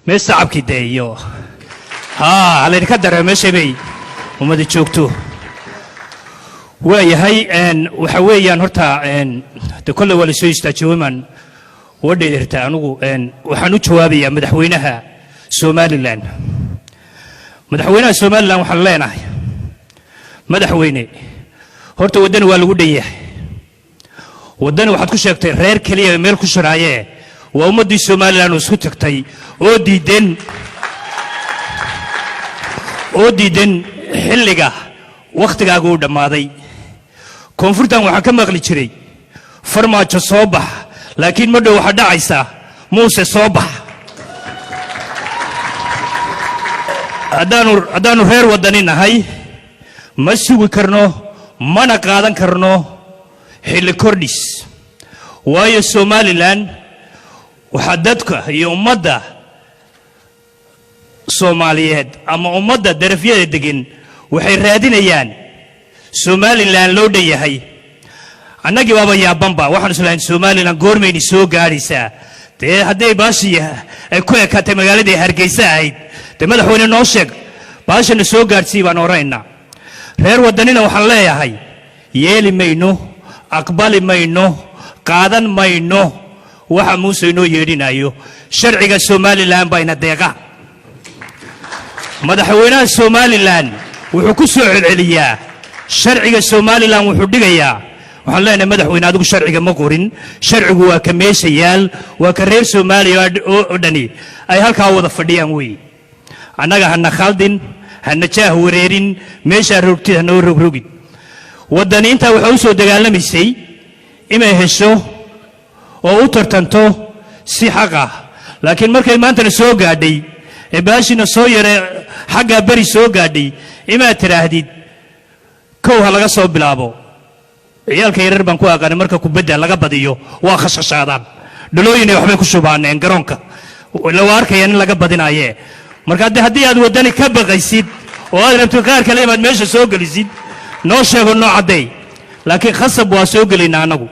Meesha shacabkii dee iyo haa laydinka dareemo meesha bay ummadi joogto. Waayahay, waxa weeyaan horta de kolley waa lasoo istaajiyoman wadheerta. Anugu waxaan u jawaabayaa madaxweynaha Somaliland. Madaxweynaha Somaliland waxaan leenahay: madaxweyne, horta Waddani waa lagu dhan yahay. Waddani waxaad ku sheegtay reer keliya meel ku shiraayee, waa ummaddii Somaliland oo isku tagtay oo diidan xilliga wakhtigaagu uu dhammaaday. Koonfurtan waxaan ka maqli jiray "Farmaajo soo bax", laakiin ma dhow waxaa dhacaysa "Muuse soo bax". Haddaannu reer Waddani nahay, ma sugi karno mana qaadan karno xilli kordhis, waayo Somaliland waxaa dadka iyo ummadda Soomaaliyeed ama ummadda darafyada degan waxay raadinayaan Somaliland loo dhan yahay. Annagii baaba yaabanba, waxaan islahayn Somaliland goormayni soo gaadhaysaa? Dee hadday baashii ay ku ekaatay magaaladii Hargeysa ahayd, dee madaxweyne noo sheeg, baashana soo gaadhsii baan odhanaynaa. Reer Waddanina waxaan leeyahay: yeeli mayno, aqbali mayno, qaadan mayno waxa Muuse inoo yeedhinayo. Sharciga Somaliland baa ina deeqa. Madaxweynaha Somaliland wuxuu ku soo celceliyaa sharciga Somaliland wuxuu dhigayaa. Waxaan leenahay: madaxweyne, adigu sharciga ma qorin. Sharcigu waa ka meesha yaal, waa ka reer Soomaaliya oo dhani ay halkaa wada fadhiyaan weeye. Annaga hana khaldin, hana jaah wareerin, meeshaa rogtid hanoo rogrogin. Waddani intaa waxaa u soo dagaalamaysay inay hesho oo u tartanto si xaq ah, laakiin markay maantana soo gaadhay ee baashina soo yare xaggaa beri soo gaadhay, imaad tidhaahdid kow ha laga soo bilaabo. Ciyaalka yarar baan ku aqaanay, marka kubadda laga badiyo waa khashkhashaadaan, dhalooyinay waxbay ku shubaaneen garoonka, la waa arkayaan in laga badinaaye. Marka haddii aad Waddani ka baqaysid oo aad rabtid qaar kale inaad meesha soo gelisid, noo sheego, noo caddeey, laakiin khasab waa soo gelaynaa annagu.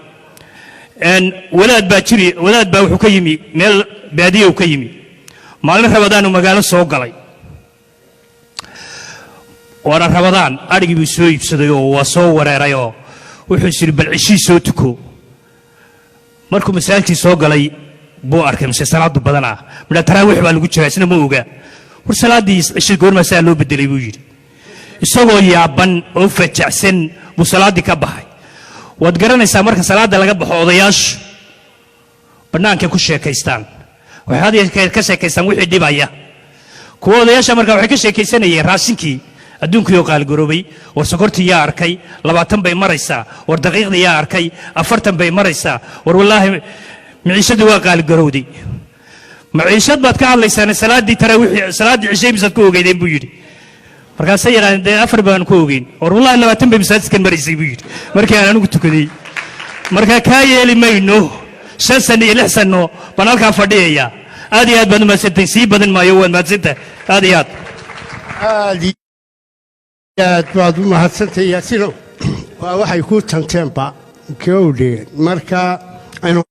Wadaad baa jiri, wadaad baa wuxuu ka yimi meel baadiyow ka yimi. Maalin Rabadaanu magaalo soo galay, waana Rabadaan. Adhigii buu soo iibsaday oo waa soo wareeray oo wuxuu is yidhi bal cishii soo tuko. Markuu masaajidkii soo galay buu arkay mise salaadu badanaa midha taraawiix baa lagu jiraa, isna ma oga. "War, salaaddii cishi goormaa saa loo bedelay?" buu yidhi. Isagoo yaaban oo fajacsan buu salaaddii ka baxay. Waad garanaysaa, marka salaadda laga baxo odayaashu bannaankay ku sheekaystaan. Waxay had iyo jeer ka sheekaystaan wixii dhibaya kuwa odayaasha. Marka waxay ka sheekaysanayeen raashinkii adduunkii oo qaalgaroobay. "War, sokortii yaa arkay? 20 bay maraysaa. War, daqiiqdii yaa arkay? 40 bay maraysaa. War, wallaahi maciishadii waa qaaligarowday." "Maciishad baad ka hadlaysaan, salaaddii taraawiix, salaaddii cishay misaad ku ogeydeen?" buu yidhi. Markaasay yidhahdeen, "Dee afar baan ku ogeyn." "War, wallaahi 20 bay masaajidkan maraysay," buu yidhi, "markii aan anigu tukaday." Marka kaa yeeli mayno. 5 sano iyo 6 sano baan halkaa fadhiyaya. Aad iyo aad baad u mahadsantahay, sii badan maayo. Waad mahadsantahay aad iyo aad. Aad iyo aad baad u mahadsantahay, Yaasinow. Waa waxay ku tanteenba gowdhe. Marka aynu